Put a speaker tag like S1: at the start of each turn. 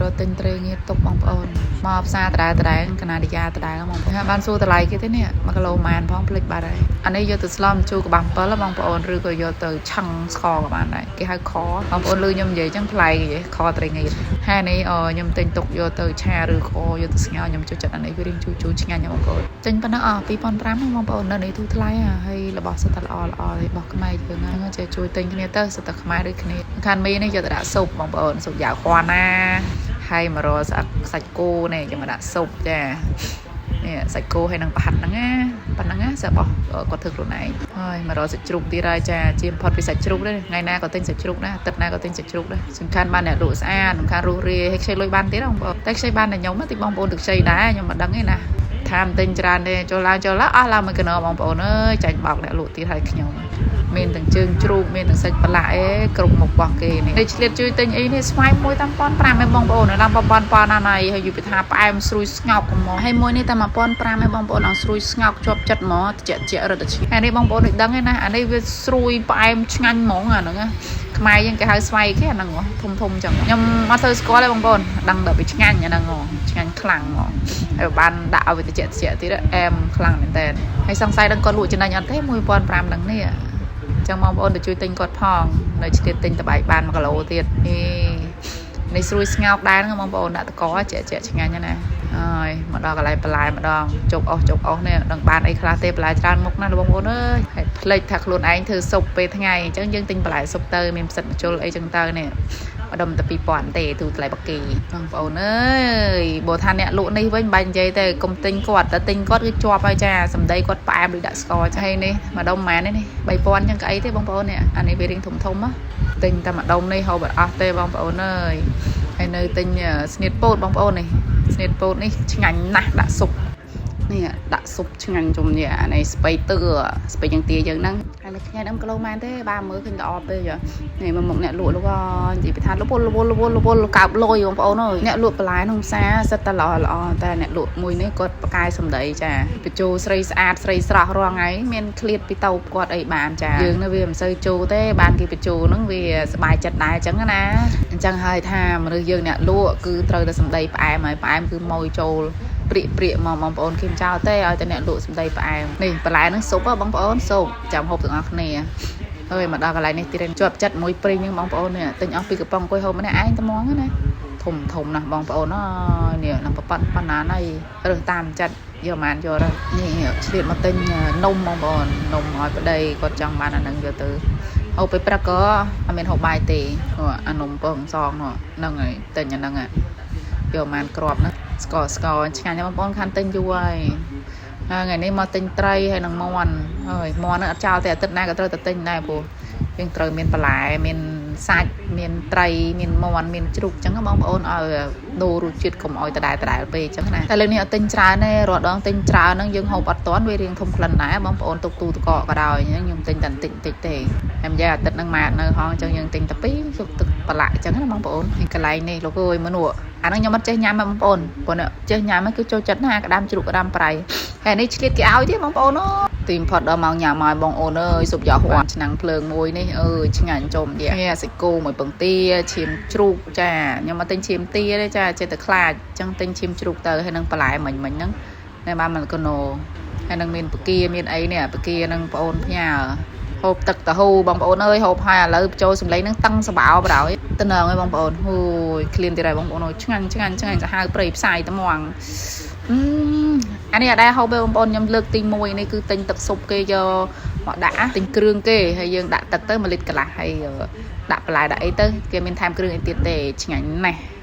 S1: រកទិញត្រីងៀតទុកបងប្អូនមកផ្សារដដែលដដែលកណាឌីយ៉ាដដែលបងប្អូនបានសួរតម្លៃគេទេនេះ1គីឡូម៉ានផងភ្លេចបាត់ហើយអានេះយកទៅស្លម្ជូរក្បាំ7បងប្អូនឬក៏យកទៅឆឹងស្ករក៏បានដែរគេហៅខបងប្អូនលឺខ្ញុំនិយាយចឹងប្លែកនិយាយខត្រីងៀតហើយនេះខ្ញុំទិញទុកយកទៅឆាឬក៏យកទៅស្ងោរខ្ញុំចូលចិត្តអានេះវារៀងជូរជូរឆ្ងាញ់បងប្អូនចេញប៉ុណ្ណឹងអស់2500បងប្អូននៅនេះទូថ្លៃហើយរបស់សុទ្ធតែល្អល្អរបស់ខ្មែរយើងហ្នឹងចេះជួយទិញគ្នាទៅសុទ្ធតែខ្មែរដូចគ្នាខានមីនេះយកទៅដាក់ស៊ុបបងប្អូនស៊ុបយ៉ាវខ្វាន់ណាហើយមករកស្អិតសាច់គោនេះយកមកដាក់ស៊ុបចានេះសាច់គោហើយនឹងប្រហាត់ហ្នឹងណាប៉ុណ្ណឹងណាសិបគាត់ធ្វើខ្លួនឯងហើយមករកសាច់ជ្រូកទៀតហើយចាជាផុតពីសាច់ជ្រូកទេថ្ងៃណាក៏ទិញសាច់ជ្រូកដែរអាទិត្យណាក៏ទិញសាច់ជ្រូកដែរសំខាន់បានអ្នកលក់ស្អាតសំខាន់រស់រាយហើយខ្ចីលុយបានទៀតបងប្អូនតែខ្ចីបានតែខ្ញុំតិចបងប្អូនទៅខ្ចីដែរខ្ញុំមិនដឹងទេណាថាមិនទិញច្រើនទេចូលឡើងចូលឡើងអស់ឡើងមួយកណោបងប្អូនអើយចាញ់បោកអ្នកលក់ទៀតហើយខ្ញុំមានទាំងជើងជ្រូកមានទាំងសាច់ប្រឡាក់អេគ្រប់មុខរបស់គេនេះនេះឆ្លៀតជួយទិញអីនេះស្វាយមួយតាម1500ឯងបងប្អូនឡើង1000ប៉ុនណាណៃហើយយូរពីថាផ្អែមស្រួយស្ងោកហ្មងហើយមួយនេះតែ1500ឯងបងប្អូនអងស្រួយស្ងោកជាប់ចិត្តហ្មងតិចតិចរត់ទៅហើយនេះបងប្អូនដូចដឹងឯណាអានេះវាស្រួយផ្អែមឆ្ងាញ់ហ្មងអាហ្នឹងណាខ្មែរយើងគេហៅស្វាយគេអាហ្នឹងធំធំចឹងខ្ញុំអត់សូវស្គាល់ទេបងប្អូនដឹងតែវាឆ្ងាញ់អាហ្នឹងឆ្ងាញ់ខ្លាំងហ្មងហើយបានដាក់ឲ្យវាតិចតិចទៀតអែមខ្លាំងមែនតើហើយសង្ស័យដឹងគាត់លក់ចំណេញអត់ទេ1500ហ្នឹងនេះចឹងបងប្អូនទៅជួយទិញគាត់ផងនៅឆ្លៀតទិញតបែកបាន1គីឡូទៀតនេះនេះស្រួយស្ងោកដែរហ្នឹងបងប្អូនដាក់តកជាក់ជាក់ឆ្ងាញ់ណាហើយមកដល់កន្លែងបន្លែម្ដងជប់អស់ជប់អស់នេះដឹងបានអីខ្លះទេបន្លែច្រើនមុខណាស់បងប្អូនអើយហើយភ្លេចថាខ្លួនឯងធ្វើស៊ុបពេលថ្ងៃអញ្ចឹងយើងទិញបន្លែស៊ុបទៅមានផ្សិតម្ជុលអីចឹងទៅនេះម្ដុំតែ2000ទេទូថ្លៃបាគីបងប្អូនអើយបើថាអ្នកលក់នេះវិញបាញ់និយាយទេកុំទិញគាត់តែទិញគាត់គឺជាប់ហើយចាសម្ដីគាត់ផ្អែមដូចដាក់ស្ករចាហើយនេះម្ដុំម៉ែននេះ3000ចឹងក្អីទេបងប្អូននេះអានេះវារៀងធំធំហ៎ទិញតែម្ដុំនេះហូបអត់អស់ទេបងប្អូនអើយហើយនៅទិញស្នៀតពោតបងប្អូននេះស្នៀតពោតនេះឆ្ងាញ់ណាស់ដាក់ស៊ុបនេះដាក់ស៊ុបឆ្ងាញ់ជុំនេះអានេះស្ពៃទឿស្ពៃយ៉ាងទាយើងហ្នឹងហើយនេះថ្ងៃហ្នឹងគីឡូម៉ែនទេបាទមើលឃើញល្អពេកនេះមកមុខអ្នកលក់លោកនិយាយពីថាលវលលវលវលវលកើបលុយបងប្អូនអើយអ្នកលក់បន្លែក្នុងផ្សារសិតតែល្អល្អតែអ្នកលក់មួយនេះគាត់ប្រកែសម្ដីចាបញ្ចូលស្រីស្អាតស្រីស្រស់រាល់ថ្ងៃមានឃ្លាតពីតោបគាត់អីបានចាយើងនៅវាមិនសូវចូលទេបានគេបញ្ចូលហ្នឹងវាសប្បាយចិត្តដែរអញ្ចឹងណាអញ្ចឹងហើយថាមនុស្សយើងអ្នកលក់គឺត្រូវតែសម្ដីផ្អែមហើយផ្អែមគឺម៉ួយចូលព្រាកព្រាកមកបងប្អូនគេមិនចោលទេឲ្យតែអ្នកលក់សម្ដីផ្អែមនេះបន្លែហ្នឹងស៊ុបបងប្អូនស៊ុបចាំហូបទាំងអស់គ្នាហើយមកដល់កន្លែងនេះទៀតជាប់ចិត្តមួយព្រីងហ្នឹងបងប្អូននេះទិញអស់ពីកំប៉ុងអង្គុយហូបម្នាក់ឯងត្មងណាធំធំណាស់បងប្អូនអើយនេះនឹងប្រប៉ាត់ប៉ុណ្ណាណៃរើសតាមចិត្តយកបានយកទៅនេះឆ្លៀតមកទិញនំបងប្អូននំឲ្យប្តីគាត់ចង់បានអាហ្នឹងយកទៅហូបពេលព្រឹកក៏អត់មានហូបបាយទេអានំពងសងហ្នឹងហើយទិញអាហ្នឹងយកបានក្របហ្នឹងស្ករស្ករឆ្ងាញ់បងប្អូនខានទិញយូរហើយហើយថ្ងៃនេះមកទិញត្រីហើយនឹងមាន់ហើយមាន់ហ្នឹងអត់ចោលទេអាទិត្យណាក៏ត្រូវតែទិញដែរព្រោះយើងត្រូវមានបន្លែមានសាច់មានត្រីមានមាន់មានជ្រូកអញ្ចឹងបងប្អូនឲ្យដូររសជាតិកុំឲ្យដដែលដដែលពេកអញ្ចឹងណាតែលើកនេះអត់ទិញច្រើនទេរាល់ដងទិញច្រើនហ្នឹងយើងហូបអត់ទាន់វារៀងធំក្លិនដែរបងប្អូនទុកទូទឹកកកក៏ដោយអញ្ចឹងខ្ញុំទិញតែបន្តិចបន្តិចទេហើយម្យ៉ាងអាទិត្យហ្នឹងមកនៅហងអញ្ចឹងយើងទិញតែពីរជុកទឹកប្រឡាក់អញ្ចឹងណាបងប្អូនហើយកន្លែងនេះលោកអើយមនុស្សអាហ្នឹងខ្ញុំអត់ចេះញ៉ាំទេបងប្អូនព្រោះអ្នកចេះញ៉ាំគឺចូលចិត្តណាក្តាមជ្រូកក្តាមប្រៃហើយនេះឆ្លៀតគេឲ្យទៀតបងប្អូនអើទីបំផុតដល់ម៉ោងញ៉ាំហើយបងអូនអើយស៊ុបយ៉ាហួរឆ្នាំងភ្លើងមួយនេះអើយឆ្ងាញ់ចំយ៉ានេះសាច់គោមួយពងទាឈាមជ្រូកចាខ្ញុំមកទិញឈាមទាទេចាចេះតែខ្លាចអញ្ចឹងទិញឈាមជ្រូកទៅហើយនឹងបន្លែមិញមិញហ្នឹងនៅបានមួយកណូហើយនឹងមានពគាមានអីនេះពគានឹងបងអូនផ្ញើហូបទឹកតាហ៊ូបងប្អូនអើយហូបហើយឥឡូវចូលសំឡេងហ្នឹងតឹងសបោបដ ாய் តំណងហើយបងប្អូនហូយឃ្លានទៀតហើយបងប្អូនអើយឆ្ងាញ់ឆ្ងាញ់ឆ្ងាញ់សាហាវព្រៃផ្សាយត្មងអានេះអត់ដែរហូបទេបងប្អូនខ្ញុំលើកទី1នេះគឺទិញទឹកស៊ុបគេយកមកដាក់ទិញគ្រឿងគេហើយយើងដាក់ទឹកទៅ1លីត្រកន្លះហើយដាក់បន្លែដាក់អីទៅគេមានថែមគ្រឿងអីទៀតទេឆ្ងាញ់ណាស់។